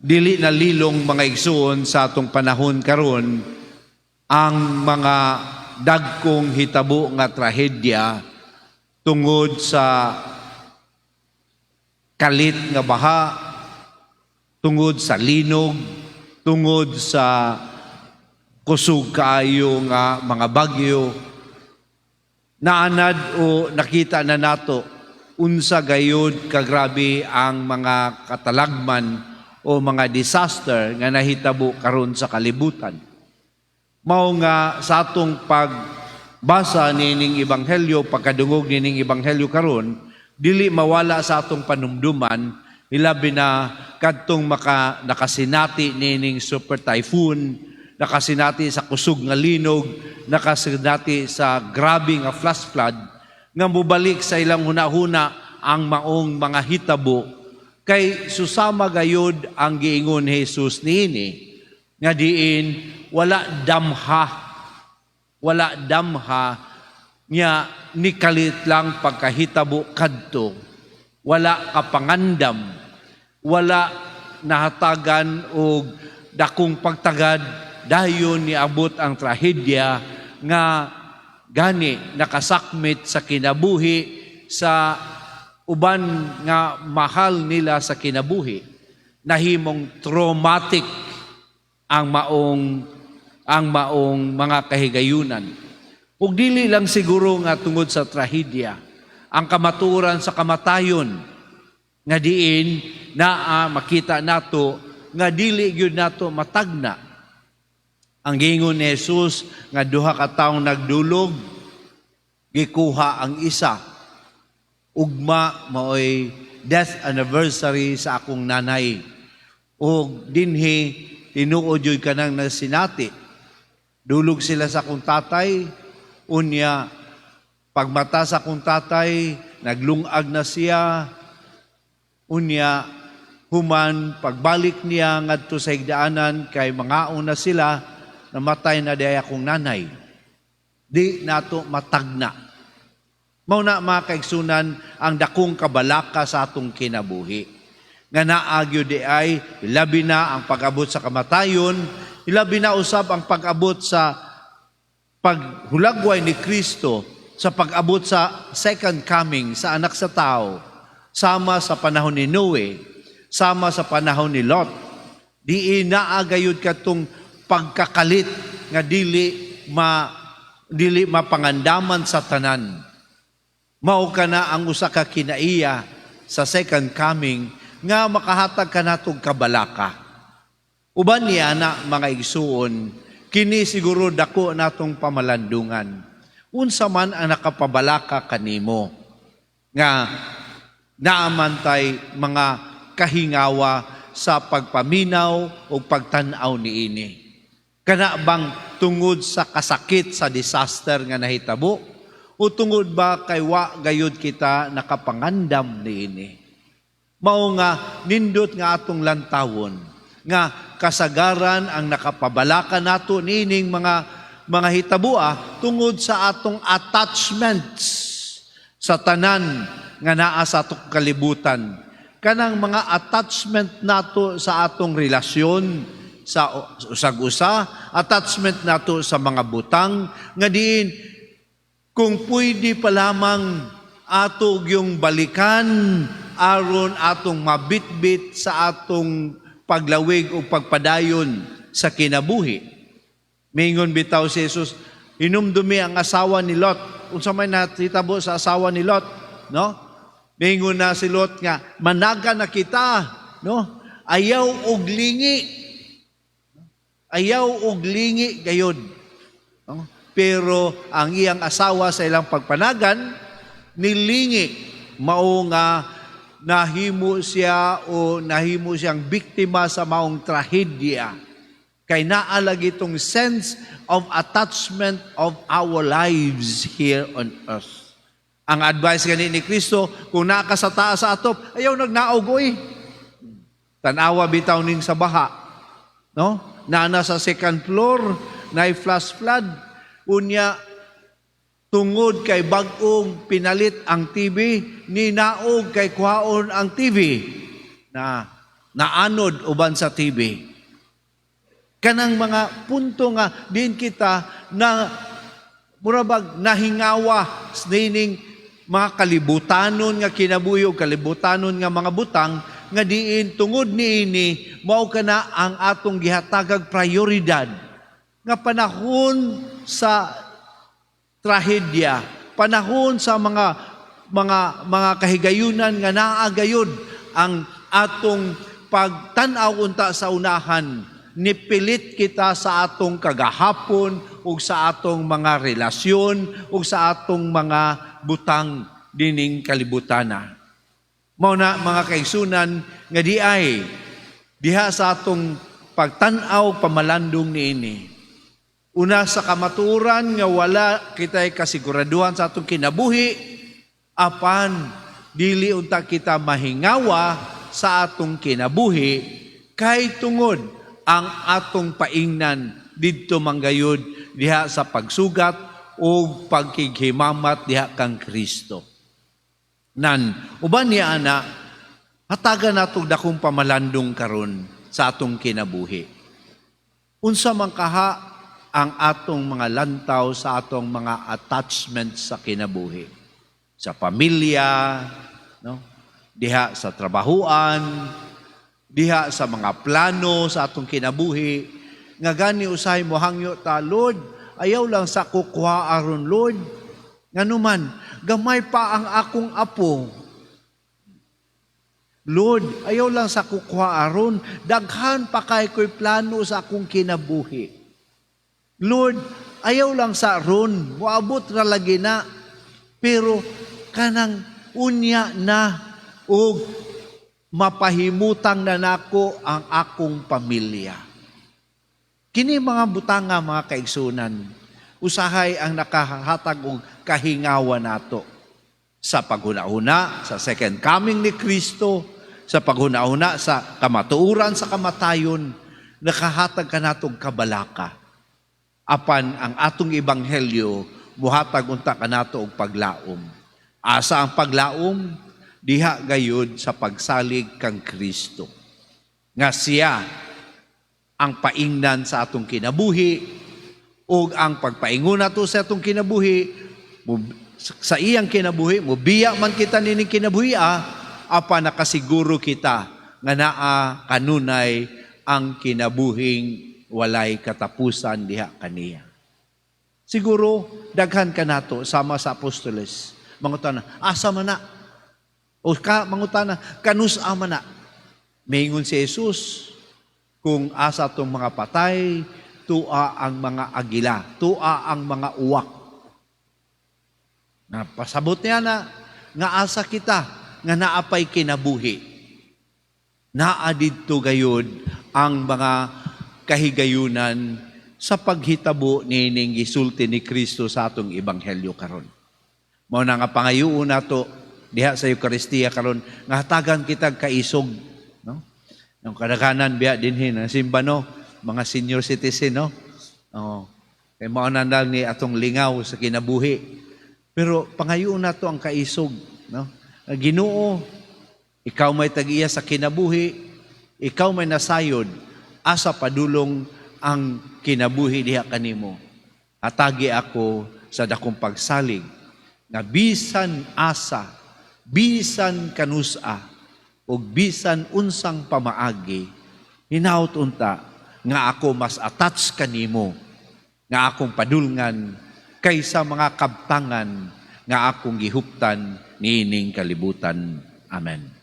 Dili na lilong, mga igsuon, sa atong panahon karon ang mga dagkong hitabo nga trahedya tungod sa kalit nga baha, tungod sa linog, tungod sa kusog kaayo nga mga bagyo. Naanad o nakita na nato unsa gayud kagrabe ang mga katalagman o mga disaster nga nahitabo karon sa kalibutan. Mao nga sa atong pagbasa nining ebanghelyo, pagkadungog nining ebanghelyo karon, dili mawala sa atong panumduman, hilabi na kadtong maka nakasinati nining super typhoon, nakasinati sa kusog nga linog, nakasinati sa grabe nga flash flood, nga mubalik sa ilang hunahuna ang maong mga hitabo kay susama gayud ang giingon ni Jesus niini nga diin wala damha, wala damha nya nikalit lang pagkahitabo kadto, wala kapangandam, wala nahatagan og dakong pagtagad, dayon niabot ang trahedya nga gani nakasakmit sa kinabuhi sa uban nga mahal nila sa kinabuhi, nahimong traumatic ang maong mga kahigayunan. Ug dili lang siguro nga tungod sa trahedya, ang kamatuoran sa kamatayon nga diin naa makita nato nga dili gyud nato matagna. Ang giingon ni Jesus nga duha ka taong nagdulog, gikuha ang isa. Ugma maoy death anniversary sa akong nanay. O dinhi tinuod jud kanang nasinati. Dulog sila sa akong tatay, unya pagmata sa akong tatay, naglungag na siya. Unya human pagbalik niya ngadto sa higdaanan kay mangaon na sila, namatay na diay akong nanay. Di nato matagna. Mao na, mga kaigsunan, ang dakong kabalaka sa atong kinabuhi. Nga naa gyud diay, labi na ang pag-abot sa kamatayon, ilabi na usab ang pag-abot sa paghulagway ni Kristo, sa pag-abot sa second coming sa Anak sa Tao, sama sa panahon ni Noe, sama sa panahon ni Lot. Di naa gayud katong pagkakalit nga dili mapangandaman sa tanan. Mao kana ang usa ka kinaiya sa second coming nga makahatag kanatong kabalaka. Uban niya na, mga igsuon, kini siguro dako natong pamalandungan. Unsa man ang nakapabalaka kanimo nga naamantay mga kahingawa sa pagpaminaw o pagtan-aw niini? Kana bang tungod sa kasakit sa disaster nga nahitabo o tungod ba kay wa gayud kita nakapangandam niini? Mao nga nindot nga atong lantawon nga kasagaran ang nakapabalaka nato niining mga hitabua tungod sa atong attachments sa tanan nga naa sa atong kalibutan. Kanang mga attachment nato sa atong relasyon sa usag-usa, attachment nato sa mga butang nga diin kung pwede pa lamang ato yung balikan aron atong mabitbit sa atong paglawig o pagpadayon sa kinabuhi. Mingon bitaw si Jesus, hinumdumi ang asawa ni Lot. Unsa may nahitabo sa asawa ni Lot, no? Mingon na si Lot nga managa na kita, no? Ayaw og lingi. Ayaw og lingi gayod. No? Pero ang iyang asawa sa ilang pagpanagan nilingi, mao nga nahimo siya o nahimo siyang biktima sa maong trahedya. Kay naa lagi itong sense of attachment of our lives here on earth. Ang advice gani ni Kristo, kung naa ka sa taas sa atop, ayaw nagnaog oy. Tanawa bitaw ning sa baha. No? Naa na sa second floor, na flash flood. Unya, tungod kay bag-ong pinalit ang TV, ninaog kay kuhaon ang TV. Na Naanod uban sa TV. Kanang mga punto nga diin kita na murabag nahingawa nining mga kalibutanon nga kinabuhi o kalibutanon nga mga butang nga diin tungod niini mao kana ang atong gihatagag prioridad nga panahon sa trahedya, panahon sa mga kahigayunan nga naa gayud ang atong pagtan-aw unta sa unahan, nipilit kita sa atong kagahapon ug sa atong mga relasyon ug sa atong mga butang dining kalibutana. Mao na, mga kaigsunan, nga diay diha sa atong pagtan-aw pamalandong niini. Una sa kamatuoran nga wala kita'y kasiguraduhan sa atong kinabuhi, apan dili unta kita mahingawa sa atong kinabuhi kay tungod ang atong paingnan didto manggayod diha sa pagsugat o pagkighimamat diha kang Kristo. Nan, uban niya ana, hatagan natong dakong pamalandong karon sa atong kinabuhi. Unsa man kaha ang atong mga lantaw sa atong mga attachment sa kinabuhi? Sa pamilya, no? Diha sa trabahuan, diha sa mga plano sa atong kinabuhi, nga gani usahay mo hangyo ta, "Lord, ayaw lang sa kukuha aron, Lord. Nganuman, gamay pa ang akong apo. Lord, ayaw lang sa kukuha aron, daghan pa kay ko'y plano sa akong kinabuhi. Lord, ayaw lang sa ron, moabot ra lagi na. Pero kanang unya na og mapahimutang na nako ang akong pamilya." Kini mga butanga, mga kaigsunan, usahay ang nakahatag og kahingawa nato sa paghuna-huna sa second coming ni Kristo, sa paghuna-huna sa kamatuoran sa kamatayon, nakahatag kanatong kabalaka. Apan ang atong ebanghelyo muhatag unta kanato og paglaom. Asa ang paglaom? Diha gayud sa pagsalig kang Kristo. Nga siya ang paingnan sa atong kinabuhi ug ang pagpaingon nato sa atong kinabuhi sa iyang kinabuhi, mobiya man kita nining kinabuhi ah, apan nakasiguro kita nga naa kanunay ang kinabuhing walay katapusan diha kaniya. Siguro daghan kanato sama sa apostoles. Mangutana, "Asa man na? O ka mangutana, kanus-a man na?" Maingon si Jesus, "Kung asa tong mga patay, tua ang mga agila, tua ang mga uwak." Na pasabot niya na nga asa kita nga naapay kinabuhi. Naa didto gayud ang mga kahigayunan sa paghitabo nining gisulti ni Kristo sa atong ebanghelyo karon. Mao na nga pangayoon nato diha sa Eukaristiya karon nga hatagan kita kaisog, no? Ang kadaghanan biya dinhi na simba, no, mga senior citizen, no. Oh. Kay mao na lang ni atong lingaw sa kinabuhi. Pero pangayoon nato ang kaisog, no? Ginoo, ikaw may tag-iya sa kinabuhi, ikaw may nasayod, asa padulong ang kinabuhi diha kanimo. Hatagi ako sa dakong pagsalig nga bisan asa, bisan kanusa, ug bisan unsang pamaagi, hinaut unta nga ako mas attached kanimo, nga akong padulngan kaysa mga kabtangan nga akong gihuptan niining kalibutan. Amen.